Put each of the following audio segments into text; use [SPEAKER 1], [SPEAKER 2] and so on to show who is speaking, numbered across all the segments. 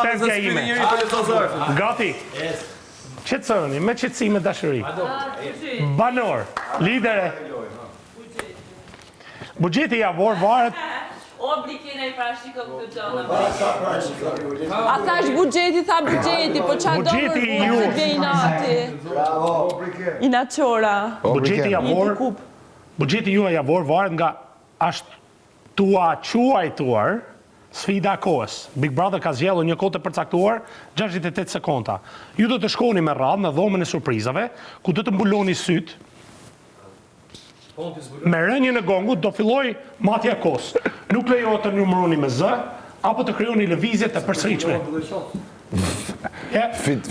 [SPEAKER 1] Asistentja ime. Gati. Qetësoni, me qetësi, me dashuri. Banor, lidere. Buxheti javor varet
[SPEAKER 2] O Brikena i parashikon këtë gjënë.
[SPEAKER 3] A thash buxheti, tha buxheti, po qa do
[SPEAKER 1] Buxheti
[SPEAKER 3] më
[SPEAKER 1] ju.
[SPEAKER 3] të vje inati.
[SPEAKER 4] Bravo.
[SPEAKER 3] Inaqora.
[SPEAKER 1] Buxheti javor, buxheti juaj javor varet nga ashtuquajtuar sfida e kohës. Big Brother ka zgjedhur një kohë të përcaktuar, 68 sekonda. Ju do të shkoni me radhë në dhomën e surprizave, ku do të mbuloni sytë Me rënien e gongut do fillojë matja e kohës. Nuk lejohet të numëroni me zë apo të krijoni lëvizje të përsëritshme.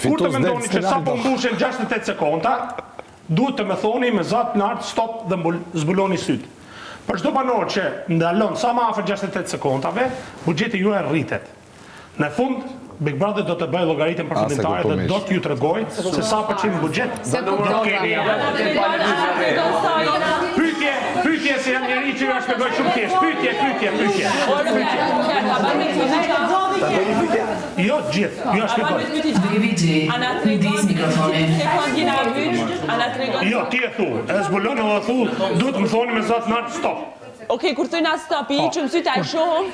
[SPEAKER 1] Kur të mendoni që sapo mbushen 68 sekonda, duhet të më thoni me zë të lartë stop dhe zbuloni sytë. Për çdo banor që ndalon sa më afër 68 sekondave, buxheti juaj rritet. Në fund, Big Brother do të bëjë llogaritjen përfundimtare dhe do t'ju tregojë se sa përqind buxhet do të keni javor. Pyetje, pyetje se jam njeri që jua shpjegoj shumë thjesht. Pyetje, pyetje, pyetje. Pyetje. Jo të gjithë, jua shpjegoj.
[SPEAKER 5] Baby G, ndiz mikrofonin.
[SPEAKER 1] Jo, ti e thu, e zbulon edhe thu, duhet më thoni me zë të lartë stop.
[SPEAKER 3] Okej, kur thojna stop, i heqim sytë, a i shohëm?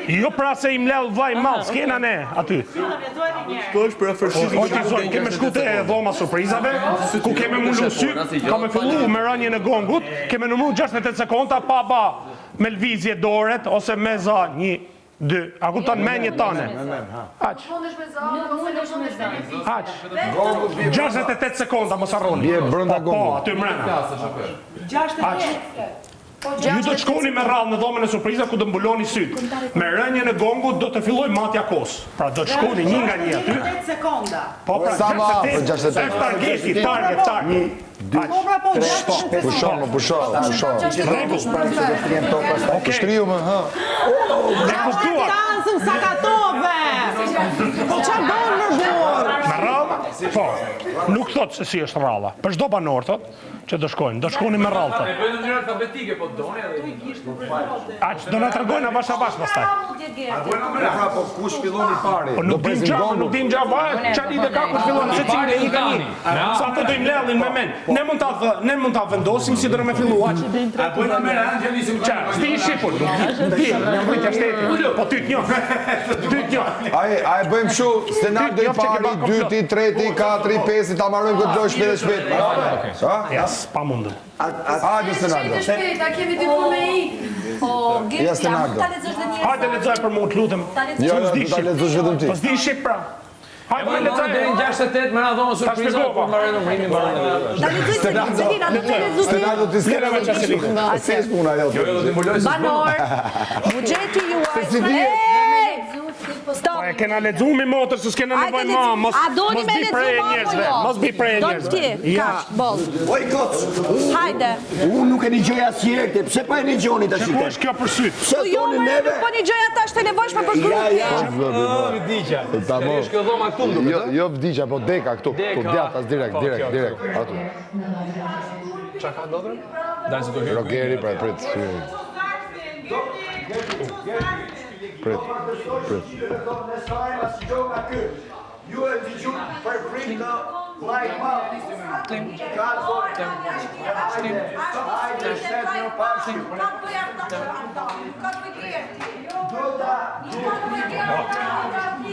[SPEAKER 1] Jo pra se i mlell vaj madh, s'kena ne aty.
[SPEAKER 6] Po është për afërsisht.
[SPEAKER 1] O ti zot, keme shku te dhoma surprizave, ku keme mbulu sytë, ka me fillu me rënien e gongut, keme numru 68 sekonda pa ba me lëvizje doret ose me za, një, dy, a kupton me një tane. Aq.
[SPEAKER 7] Nuk mundesh me zë.
[SPEAKER 1] Aq. 68 sekonda, mos harroni.
[SPEAKER 4] Bje brenda
[SPEAKER 1] Po, po,
[SPEAKER 4] gongut.
[SPEAKER 1] aty mrena. Aq. Ju do të shkoni me radhë në dhomën e surprizave ku do mbuloni sytë. Me rënien e gongut do të fillojë matja kohës. Pra do të shkoni një nga një aty.
[SPEAKER 8] 8 sekonda.
[SPEAKER 1] Po pra,
[SPEAKER 4] Sa më afër,
[SPEAKER 1] 68.
[SPEAKER 4] 68.
[SPEAKER 1] Është targeti, target, target. Aq.
[SPEAKER 8] Po pra po, 68
[SPEAKER 4] Pusho,
[SPEAKER 8] sekonda.
[SPEAKER 4] më pusho, pusho.
[SPEAKER 1] Rregull. Okej.
[SPEAKER 4] Shtriu më, hë.
[SPEAKER 1] E kuptuar.
[SPEAKER 8] Dansëm sa katove. Po qa bën më burr?
[SPEAKER 1] Me radhë? Po. Nuk thot se si është radha. Për çdo banor thot që do shkojnë, do shkoni me radhë thot.
[SPEAKER 9] E bëjnë në mënyrë alfabetike, po doni edhe.
[SPEAKER 1] Aq do na tregojnë avash avash pastaj.
[SPEAKER 4] Pra, po kush fillon i pari?
[SPEAKER 1] Po
[SPEAKER 4] Do
[SPEAKER 1] nuk dim
[SPEAKER 4] presim
[SPEAKER 1] gja,
[SPEAKER 4] gongun.
[SPEAKER 1] nuk dim gja, va, qa lidhe ka kush fillon, se cili një ka një. Sa ato do i mbledhin me men. Ne mund ta vë, ne mund ta vendosim si do na me fillu aq.
[SPEAKER 9] A bëjnë me rand që nisim
[SPEAKER 1] Qa, s'di i shqipur, nuk di, nuk di, jam rritja shteti. Po ty t'njoh. Ty t'njoh.
[SPEAKER 4] A e, a e bëjmë kështu, Stenaldo i
[SPEAKER 1] Ty t'njoh që ke
[SPEAKER 4] pari,
[SPEAKER 1] ba komplot.
[SPEAKER 4] dyti, treti, katri, pesi, ta marrojmë këtë lojë shpejt e shpejt. Ha?
[SPEAKER 1] Ja, s'pa mundëm.
[SPEAKER 4] Hajde Stenaldo.
[SPEAKER 7] Shpejt, a kemi dy punë me ik.
[SPEAKER 2] Po,
[SPEAKER 4] Ja,
[SPEAKER 2] Gerti, a
[SPEAKER 4] Stenaldo.
[SPEAKER 2] mund ta lexosh dhe një herë?
[SPEAKER 1] Hajde lexoj për mua, të lutem.
[SPEAKER 2] Ta lexosh.
[SPEAKER 4] Jo, jo,
[SPEAKER 1] S'di
[SPEAKER 4] do ta
[SPEAKER 1] shqip.
[SPEAKER 4] lexosh vetëm ti.
[SPEAKER 1] Po s'di shqip pra. Hajde
[SPEAKER 9] E
[SPEAKER 1] lexoj.
[SPEAKER 9] deri në 68 me na dhomë surpriza,
[SPEAKER 1] shpjegova.
[SPEAKER 9] kur mbarojnë numërimin mbarojnë edhe.
[SPEAKER 8] Ta lexoj se Selina, do të lexoj ti.
[SPEAKER 4] Stenaldo ti s'ke
[SPEAKER 1] Lera me çfarë se lidhet.
[SPEAKER 4] Po si është puna jote?
[SPEAKER 9] Jo, jo, do t'i mbuloj se
[SPEAKER 8] Banor, buxheti juaj.
[SPEAKER 4] Se si dihet?
[SPEAKER 8] Ej! Stop.
[SPEAKER 1] Po e kena lexu mi motër se s'kena
[SPEAKER 8] Hajde
[SPEAKER 1] nevojë ma,
[SPEAKER 8] lexu.
[SPEAKER 1] mos
[SPEAKER 8] A doni
[SPEAKER 1] mos
[SPEAKER 8] me
[SPEAKER 1] bi
[SPEAKER 8] lexu
[SPEAKER 1] prej e
[SPEAKER 8] ma apo
[SPEAKER 1] njerëzve,
[SPEAKER 8] jo?
[SPEAKER 1] mos bi prej e
[SPEAKER 8] Don
[SPEAKER 1] njerëzve.
[SPEAKER 8] ti,
[SPEAKER 1] Ja.
[SPEAKER 8] kaq, boll.
[SPEAKER 6] Oj koc,
[SPEAKER 8] Hajde.
[SPEAKER 6] unë nuk e dëgjoj asnjëherë këtë, pse pa e dëgjoni tash
[SPEAKER 1] Ku
[SPEAKER 6] këtë?
[SPEAKER 1] është kjo për syt?
[SPEAKER 6] Pse
[SPEAKER 8] Po jo,
[SPEAKER 6] thoni
[SPEAKER 8] më
[SPEAKER 6] neve?
[SPEAKER 8] nuk po një gjëja tash të nevojshme për
[SPEAKER 6] Ja,
[SPEAKER 8] grupin.
[SPEAKER 6] ja.
[SPEAKER 9] Vdiqja.
[SPEAKER 4] Ta mo.
[SPEAKER 9] Është kjo dhoma këtu më duket.
[SPEAKER 4] Jo, jo vdiqja, po deka këtu.
[SPEAKER 9] Deka.
[SPEAKER 4] Këtu djathtas direkt,
[SPEAKER 9] Po,
[SPEAKER 4] direkt,
[SPEAKER 9] kjo,
[SPEAKER 4] direkt. Aty.
[SPEAKER 9] Çka ka ndodhur? Daj se do hyj.
[SPEAKER 4] Rogeri, pra, prit. Prit. Prit.
[SPEAKER 6] Ju e dëgjuat për frikë të vllai madh. Ka thonë. Hajde, hajde, shtet në pashim.
[SPEAKER 2] Ka të bëj ata, ka të bëj Gerti.
[SPEAKER 6] Do ta
[SPEAKER 2] Ka të bëj Gerti.